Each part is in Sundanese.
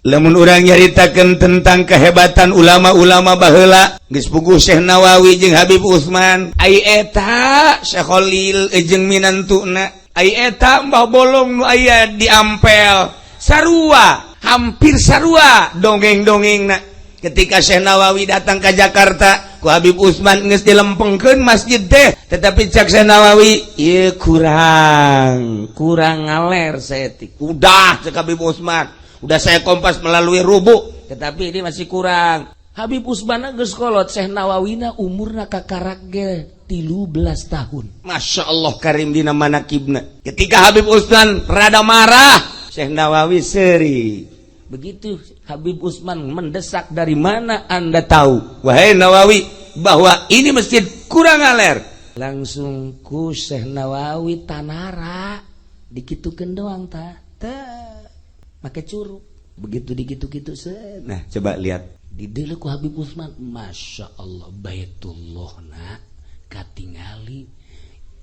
Lamun urang nyaritakeun tentang kehebatan ulama-ulama baheula, geus puguh Syekh Nawawi jeung Habib Utsman, ai eta Syekh Khalil jeung minantuna, ai eta Mbah Bolong nu aya di Ampel, sarua, hampir sarua dongeng-dongengna. Ketika Syekh Nawawi datang ke Jakarta, ku Habib Utsman geus dilempengkeun masjid teh, tetapi cak Syekh Nawawi, ieu kurang kurang ngaler saeutik. Udah, cek Habib Utsman, udah saya kompas melalui rubuh, tetapi ini masih kurang. Habib Usman geus kolot, Syekh Nawawina umurna kakarak ge 13 tahun. Masya Allah, karim dina manakibna. Ketika Habib Usman rada marah, Syekh Nawawi seri. Begitu Habib Usman mendesak, "Dari mana Anda tahu, wahai Nawawi, bahwa ini masjid kurang ngaler?" Langsung ku Syekh Nawawi tanara dikitukeun doang, tah tah make curug begitu dikitu-kitu. Nah, coba lihat. Dideuleu ku Habib Usman, Masya Allah, Baitullah na katingali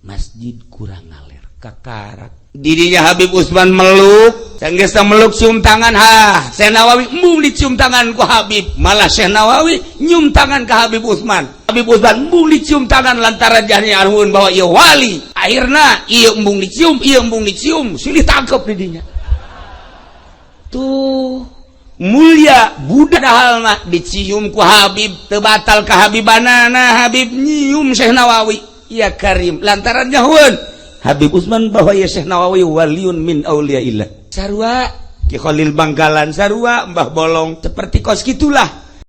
masjid kurang ngaler. Kakarak dirinya Habib Usman meluk. Sanggeus meluk, cium tangan. Ha, Syekh Nawawi embung dicium tangan ku Habib, malah Syekh Nawawi nyium tangan ke Habib Usman. Habib Usman embung dicium tangan lantaran jahnya arhun bahwa ieu wali. Akhirna ieu embung dicium, ieu embung dicium, silih tangkep di dinya. Tuh mulia budak halna dicium ku Habib teu batal kehabibanana. Habib nyium Syekh Nawawi, ya karim, lantaran nyahueun Habib Usman bahwa ya Syekh Nawawi waliun min auliyaillah. Sarua Ki Khalil Bangkalan, sarua Mbah Bolong, seperti kos gitulah.